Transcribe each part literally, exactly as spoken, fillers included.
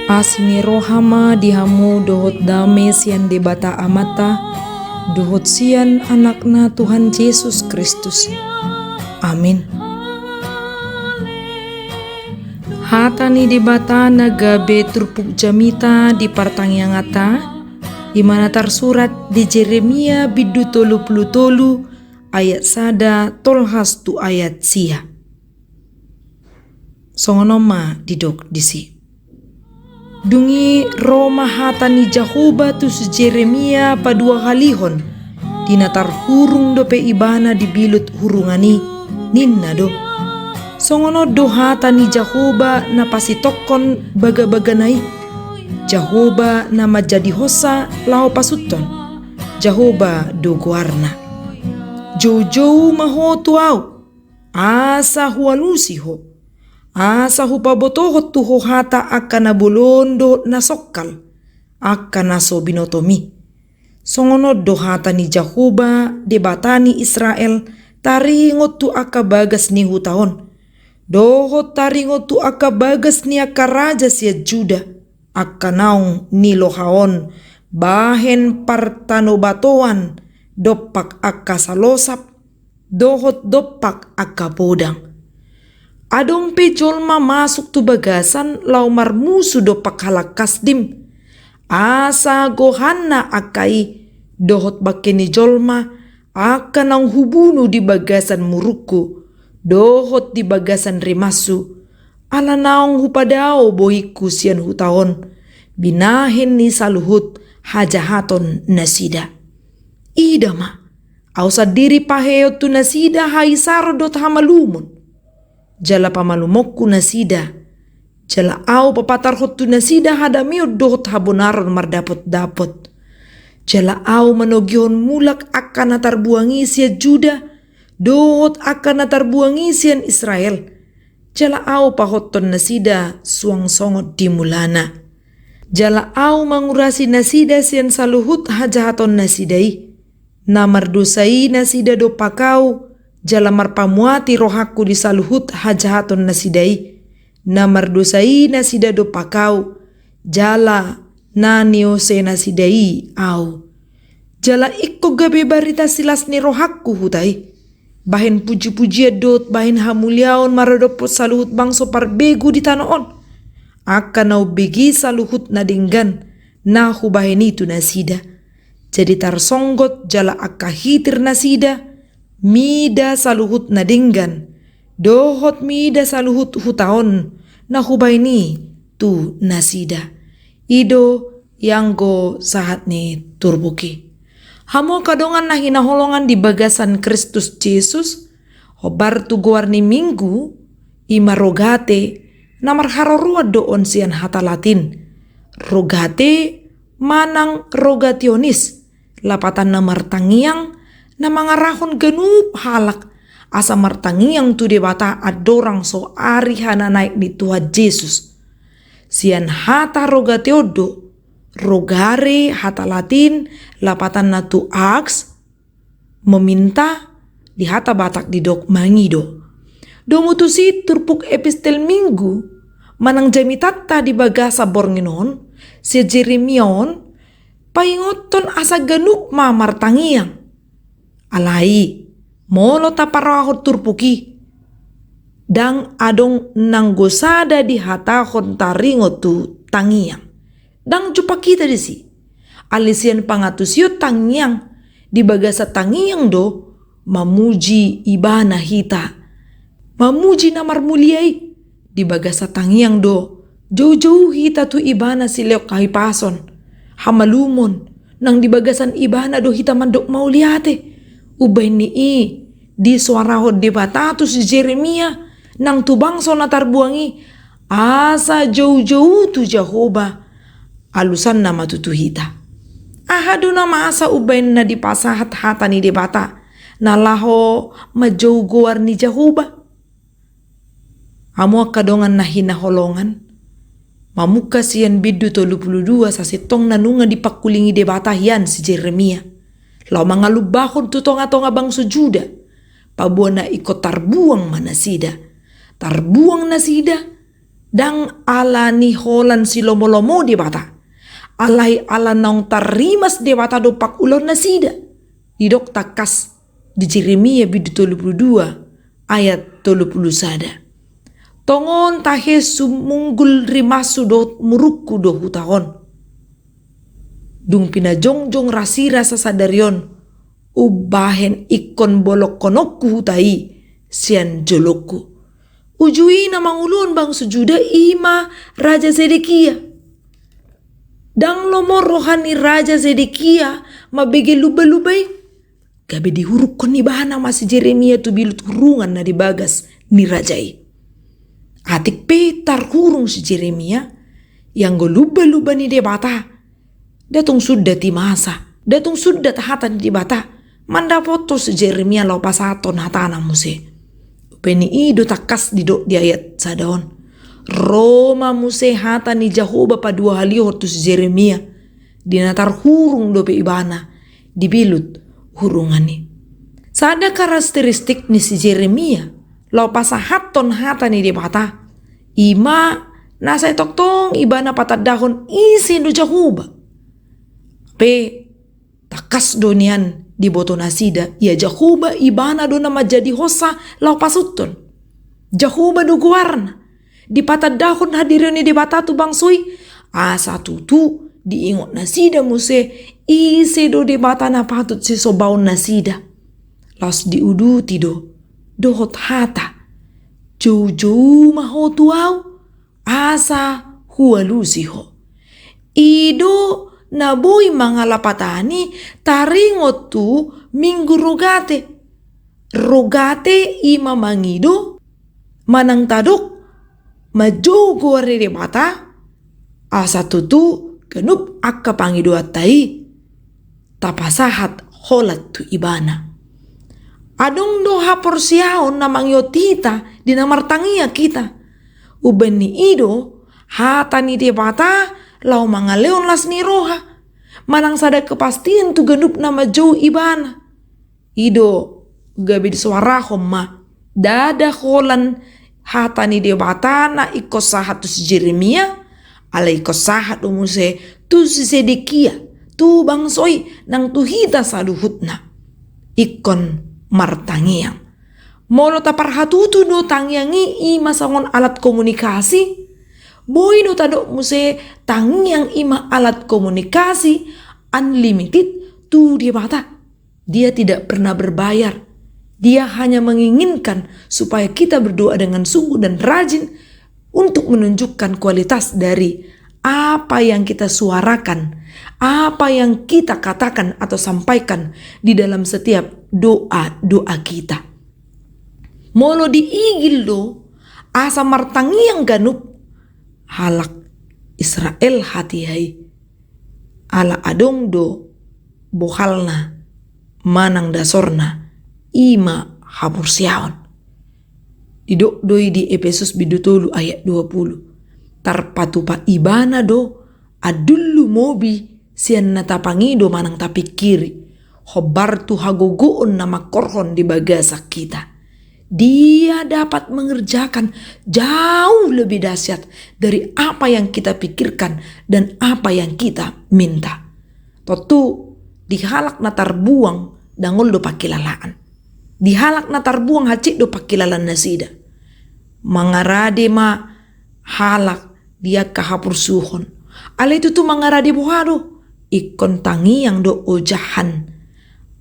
Asi ni roha ma di hamu dohot dame sian Debata Amanta, dohot sian Anakna Tuhan Jesus Kristus. Amin. Hata ni Debata na gabe turpuk jamita di partangianganta, i ma na tarsurat di Jeremia bindu tolu pulu tolu ayat sada tolhas tu ayat sia. Songon on ma didok disi. Dung i ro ma hata ni Jahowa tu si Jeremia paduahalihon, di na tarhurung dope ibana di bilut hurungan i, ninna do: Songon on do hata ni Jahowa na pasitongkon bagabagana i, Jahowa na manjadihonsa laho pasuthon, Jahowa do goarna: Joujou ma ho tu ahu, asa hualusi ho, asa hupabotohon tu ho hata angka na bolon dohot na songkal, angka na so binotomi. Songon on do hata ni Jahowa, Debata ni Israel, taringot tu angka bagas ni huta on, dohot taringot tu angka bagas ni angka raja sian Juda, angka naung nilohaon bahen partanobatoan dompak angka salosap, dohot dompak angka podang. Adong pe jolma masuk tu bagasan laho marmusu dompak halak Kasdim, asa gohanna angka i, dohot bangke ni jolma, angka naung hubunu di bagasan murungku, dohot di bagasan rimashu, ala naung hupadao bohingku sian huta on, binahen ni saluhut hajahaton nasida. Ida ma, ahu sandiri paheon tu nasida haisaron dohot hamalumon, jala pamalumonku nasida, jala ahu papatarhon tu nasida hadameon dohot habonaron mardapotdapot. Jala ahu manogihon mulak angka na tarbuang i sian Juda, dohot angka na tarbuang i sian Israel. Jala ahu pahothon nasida suang songon di mulana. Jala ahu mangurasi nasida sian saluhut hajahaton nasida i. Na mardosa i nasida dompak ahu, jala marpamuati rohangku di saluhut hajahaton nasida i. Na mardosa i nasida dompak ahu, jala na niuse nasida i ahu. Jala ingkon gabe barita silas ni rohangku huta i, bahen pujipujian dohot bahen hamuliaon maradophon saluhut bangso parbegu di tano on, angka na umbege saluhut na denggan na hubahen i tu nasida. Jadi tarsonggot jala angka hitir nasida mida saluhut na denggan, dohot mida saluhut huta on na hubahen i tu nasida. I do ianggo sahat ni turpuk i. Hamu angka dongan na hinaholongan di bagasan Kristus Jesus, hombar tu goar ni Minggu, i ma Rogate, na marharoroan do on sian hata Latin. Rogate manang rogationis, lapatanna martangiang, na mangarahon ganup halak asa martangiang tu Debata andorang so ari hananaek ni Tuhan Jesus. Sian hata rogate on do, rogare hata Latin, lapatanna to ask, meminta, di hata Batak didok mangido. Domu tusi turpuk epistel Minggu manang jamitanta di bagasan borngin on, sian Jeremia on, paingothon asa ganup ma martangiang. Alai, molo taparrohahon turpuk i, ndang adong nanggo sada dihatahon taringot tu tangiang. Ndang jumpang hita disi. Alai sian pangantusion tangiang, di bagasan tangiang do mamuji Ibana hita. Mamuji na marmulia i, di bagasan tangiang do joujou hita tu Ibana silehon hahipason, hamalumon, nang di bagasan Ibana do hita mandok mauliate. Umbahen ni i, disoarahon Debata tu si Jeremia, nang tu bangso na tarbuang i, asa joujou tu Jahowa, alusanna ma tutu hita. Aha do na masa umbahen na dipasahat hata ni Debata, na laho manjou goar ni Jahowa? Hamu angka dongan na hinaholongan, mamungka sian bindu tolu pulu dua sasintongna nunga dipangkulingi Debata hian si Jeremia, laho mangalumbahon tu tongatonga bangso Juda, paboa na ingkon tarbuang ma nasida. Tarbuang nasida, Ndang ala ni holan silomolomo Debata, alai ala naung tarrimas Debata dompak ulaonnasida. Didok tangkas di Jeremia bindu tolu pulu dua ayat tolu pulu sada: Tongon tahe sumunggul rimashu dohot murukhu do huta on. Dung pinajongjong rasirasa sadari on, umbahen ingkon bolongkononku huta i sian jolongku. Uju i na manguluhon bangso Juda i ma Raja Zedekia. Ndang lomo roha ni Raja Zedekia mambege lumbalumbana i. Gabe dihurungkon ibana ma si Jeremia tu bilut hurungan na di bagas ni raja i. Atik pe tarhurung si Jeremia, ianggo lumbalumba ni Debata, ndang tung sundat i masa, ndang tung sundat hata ni Debata mandapothon si Jeremia laho pasahathon hatana muse. Umbahen i do tangkas didok di ayat sada on: Ro ma muse hata ni Jahowa paduahalihon tu si Jeremia, di na tarhurung dope ibana di bilut hurungan i. Sada karakteristik ni si Jeremia laho pasahathon hata ni Debata, i ma na sai tongtong ibana patandahon ise do Jahowa. Pe tangkas do nian diboto nasida, ia Jahowa ibana do na manjadihonsa laho pasuthon. Jahowa do goarna. Dipatandahon hadirion ni Debata tu bangso i, asa tutu diingot nasida muse ise do Debata na patut sisombaon nasida. Laos diuduti do dohot hata: Joujou ma ho tu ahu, asa hualusi ho. I do na boi mangala patani taringot tu Minggu Rogate. Rogate i ma mangido manang tadok manjou goar ni Debata, asa tutu ganup angka pangidoanta i tapasahat holan tu ibana. Adong do haporseaon na mangihuthon hita di na martangiang hita. Umbahen i do hata ni Debata laho mangalehon las ni roha manang sada kepastian tu ganup na manjou ibana. I do gabe disoarahon ma, ndada holan hata ni Debata na ingkon sahat tu si Jeremia, alai ingkon sahat do muse tu si Zedekia, tu bangso i nang tu hita saluhutna. Ingkon martangiang. Molo taparhatutu do tangiang i i ma songon alat komunikasi, boi do tadok muse tangiang i ma alat komunikasi unlimited tu Debata. Dia tidak pernah berbayar. Dia hanya menginginkan supaya kita berdoa dengan sungguh dan rajin untuk menunjukkan kualitas dari apa yang kita suarakan, apa yang kita katakan atau sampaikan di dalam setiap doa-doa kita. Molo diigil do asa martangiang ganup halak Israel hatiha i, ala adong do bohalna manang dasorna, i ma haporseaon. Didok do i di Epesus bindu tolu ayat dua pulu: Tarpatupa ibana do andul lumobi sian na tapangido manang tapingkiri, hombar tu hagogoon na mangkorhon di bagasan hita. Dia dapat mengerjakan jauh lebih dahsyat dari apa yang kita pikirkan dan apa yang kita minta. Tontu di halak na tarbuang dangol do pangkilalaan. Di halak na tarbuang hansit do pangkilalaan nasida. Mangarade ma halak di angka haporsuhon. Alai tutu mangarade boha do? Ingkon tangiang do ojahan,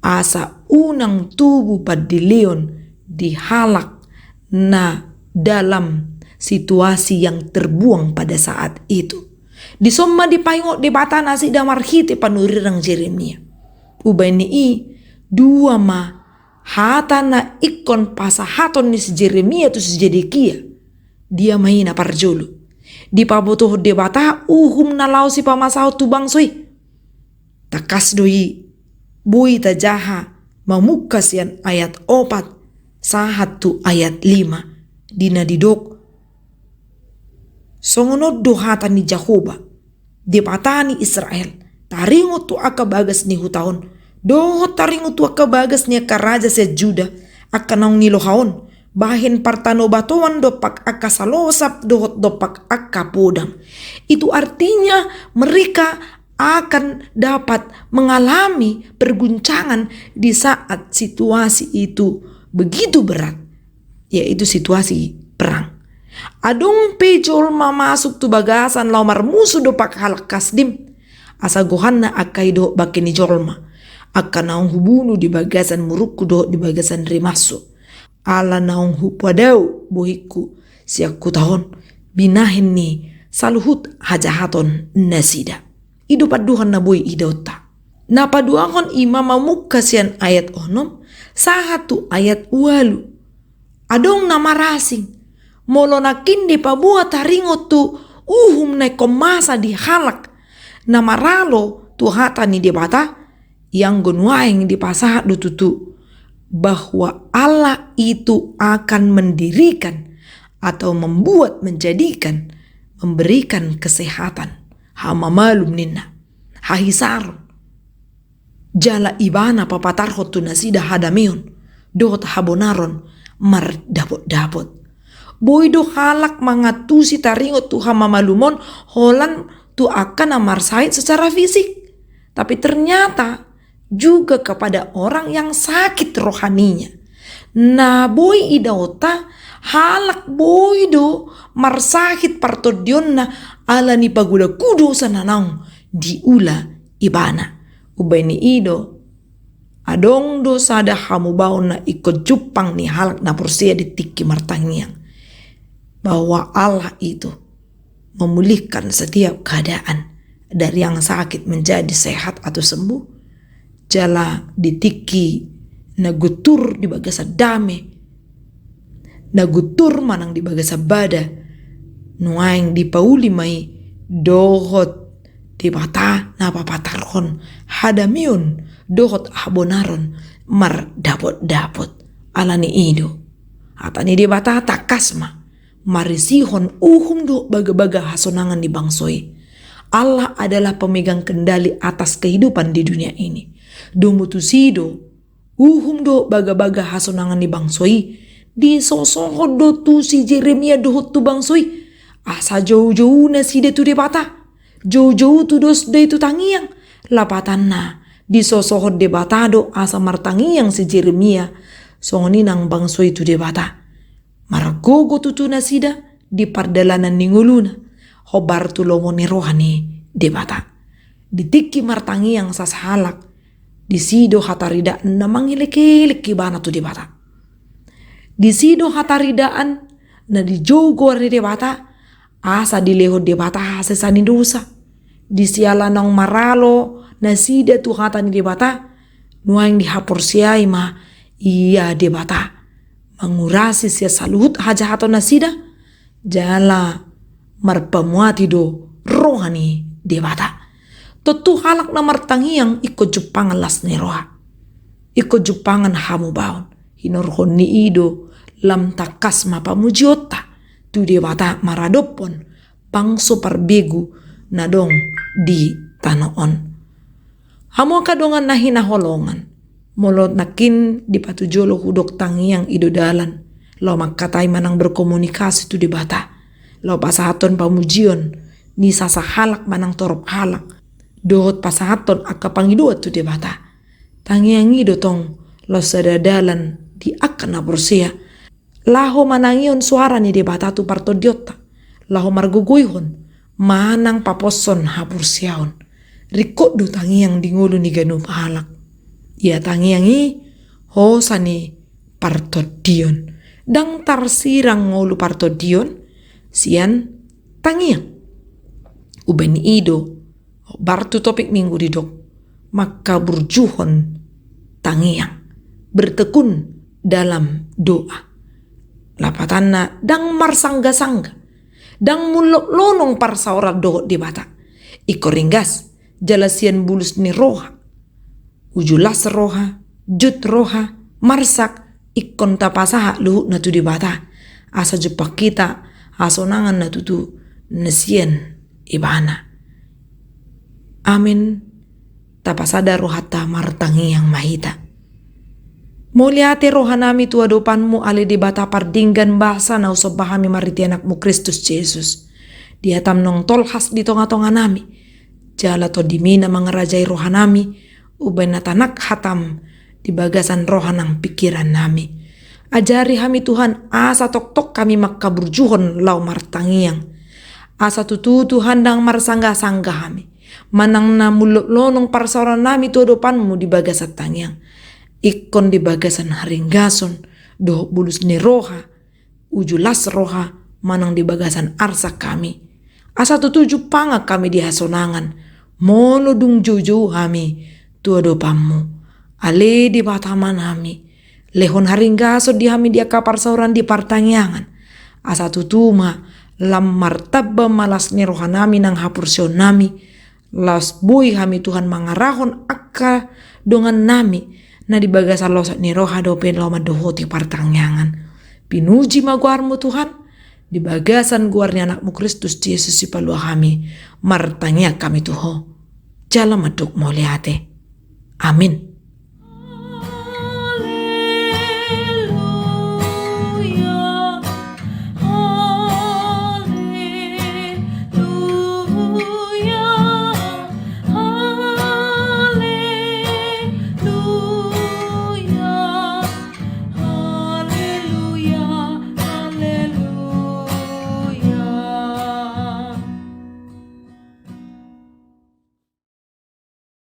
asa unang tubu pandileon di halak na dalam situasi yang terbuang pada saat itu. Dison ma dipaingot Debata nasida marhite panurirang Jeremia. Umbahen i, dua ma hata na ingkon pasahaton ni si Jeremia tu si Zedekia. Dia ma i na parjolo? Dipabotohon Debata uhum na laho sipamasahon tu bangso i. Tangkas do i boi tajaha mamungka sian ayat opat sahat tu ayat lima, di na didok: Songon on do hata ni Jahowa, Debata ni Israel, taringot tu angka bagas ni huta on, dohot taringot tu angka bagas ni angka raja sian Juda, angka naung niloha on, bahen partanobatoan dompak angka salosap dohot dompak angka podang. Itu artinya mereka akan dapat mengalami perguncangan di saat situasi itu begitu berat, yaitu situasi perang. Adong pe jolma masuk tu bagasan laho marmusu dompak halak Kasdim, asa gohanna angka i dohot bangke ni jolma, angka naung hubunu di bagasan murukku dohot di bagasan rimashu. Ala naung hupadao bohingku sian huta on, binahen ni saluhut hajahaton nasida. I do pandohan na boi idaonta. Na paduahon i ma mamungka sian ayat onom sahat tu ayat ualu. Adong na marasing, molo nangkin dipaboa taringot tu uhum na ingkon masa di halak na maralo tu hata ni Debata, ianggo nuaeng dipasahat do tutu bahwa Allah itu akan mendirikan atau membuat, menjadikan, memberikan kesehatan, hamamalum ninna, hahisaron. Jala Ibana papatarhon tu nasida hadameon dohot habonaron mardapotdapot. Boi do halak mangantusi taringot tu hamamalumon holan tu angka na marsahit secara fisik, tapi ternyata juga kepada orang yang sakit rohaninya. Na boi idaonta, halak boi do marsahit partondionna ala ni pagodangku dosa na naung diula ibana. Umbahen i do, adong do sada hamubaon na ingkon jumpang ni halak na porsea di tingki martangiang, bahwa Allah itu memulihkan setiap keadaan, dari yang sakit menjadi sehat atau sembuh. Jala di tingki na guntur di bagasan dame, na guntur manang di bagasan bada, nuaeng dipauli ma i dohot Debata na papatarhon hadameon dohot habonaron mardapotdapot. Ala ni i do, hata ni Debata tangkas ma marisihon uhum dohot bagabaga hasonangan ni bangso i. Allah adalah pemegang kendali atas kehidupan di dunia ini. Domu tusi do uhum dohot bagabaga hasonangan ni bangso i disosohon do tu si Jeremia dohot tu bangso i, asa joujou nasida tu Debata, joujou tudos do i tu tangiang. Lapatanna, disosohon Debata do asa martangiang si Jeremia, songon i nang bangso i tu Debata. Margogo tutu nasida di pardalanan ni ngoluna, hombar tu lomo ni roha ni Debata. Di tingki martangiang sasahalak, disi do hataridaan na mangelekelek ibana tu Debata. Disi do hataridaan na dijou goar ni Debata, asa dilehon Debata hasesaan ni dosa. Disi ala naung maralo nasida tu hata ni Debata, nuaeng dihaporseai ma ia Debata mangurasi sian saluhut hajahaton nasida, jala marpamuati do roha ni Debata. Tontu halak na martangiang ingkon jumpangan las ni roha, ingkon jumpangan hamubaon. Hinorhon ni i do lam tangkas ma pamujionta tu Debata maradophon bangso parbegu na adong di tano on. Hamu angka dongan na hinaholongan, molo nangkin dipatujolo hudok tangiang i do dalan laho mangkatai manang berkomunikasi tu Debata, laho pasahathon pamujion ni sasahalak manang torop halak, dohot pasahathon angka pangidoan tu Debata. Tangiang i do tong laos sada dalan di angka na porsea laho manangihon soara ni Debata tu partondionta, laho margogoihon manang paposhon haporseaon. Ringkot do tangiang di ngolu ni ganup halak. Ia tangiang i hosa ni partondion. Ndang tarsirang ngolu partondion sian tangiang. Umbahen i do, hombar tu topik minggu didok, mangkaburjuhon tangiang, bertekun dalam doa. Lapatanna, ndang marsanggasangga, ndang mullok lonong parsaoran dohot Debata. Ingkon ringgas, jala sian bulus ni roha, uju las roha, jut roha, marsak, ingkon tapasahat luhutna tu Debata, asa jumpang hita hasonangan na tutu na sian Ibana. Amin. Tapasada rohanta, martangiang ma hita. Mauliate rohanami tu adopanmu, ale Debata pardenggan basa na husomba hami marhite Anakmu Kristus Jesus. Di hatam naung tolhas di tongatonganami, jala Tondimi na mangarajai rohanami, umbahen na tanak hatam di bagasan roha nang pingkirannami. Ajari hami Tuhan, asa tongtong hami mangkaburjuhon laho martangiang. Asa tutu Tuhan ndang marsanggahsanggah hami, manang na mullop lonong parsaorannami tu adopanmu di bagasan tangiang. Ingkon di bagasan haringgason dohot bulus ni roha, uju las roha, manang di bagasan arsak hami. Asa tutu jumpangan hami di hasonangan, molo dung joujou hami tu adopanmu. Ale Debata Amanami, lehon haringgason di hami di angka parsaoran di partangiangan. Asa tutu ma lam martamba ma las ni rohanami nang haporseaonnami, laos boi hami Tuhan mangarahon angka dongannami na di bagasan losot ni roha dope laho mandohoti partangiangan. Pinuji ma goarmu Tuhan, di bagasan goar ni Anakmu Kristus Jesus Sipalua hami, martangiang hami tu Ho. Jala mandok mauliate. Amin.